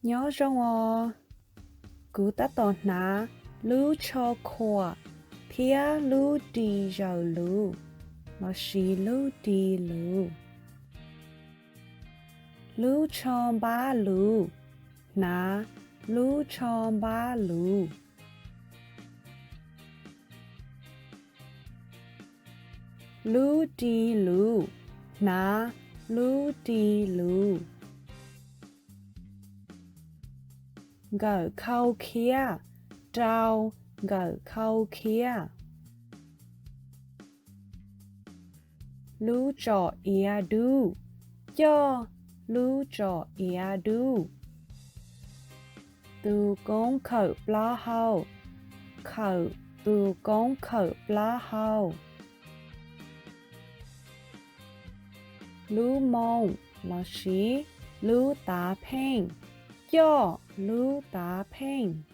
Nyob zoo os, kuv tab tom hnav lub tsho khuam thiab lub ris zaws luv lossis lub ris luv. Lub tsho npab luv, hnav lub tsho npab luv. Lub ris luv, hnav lub ris luv. Nkawm khau khiab, rau nkawm khau khiab. Lub tsom iav dub, coj lub tsom iav dub. Tus koob khawm plaub hau, khawm tus koob khawm plaub hau. Lub moo lossis lub tav pheej, coj lub tav pheej.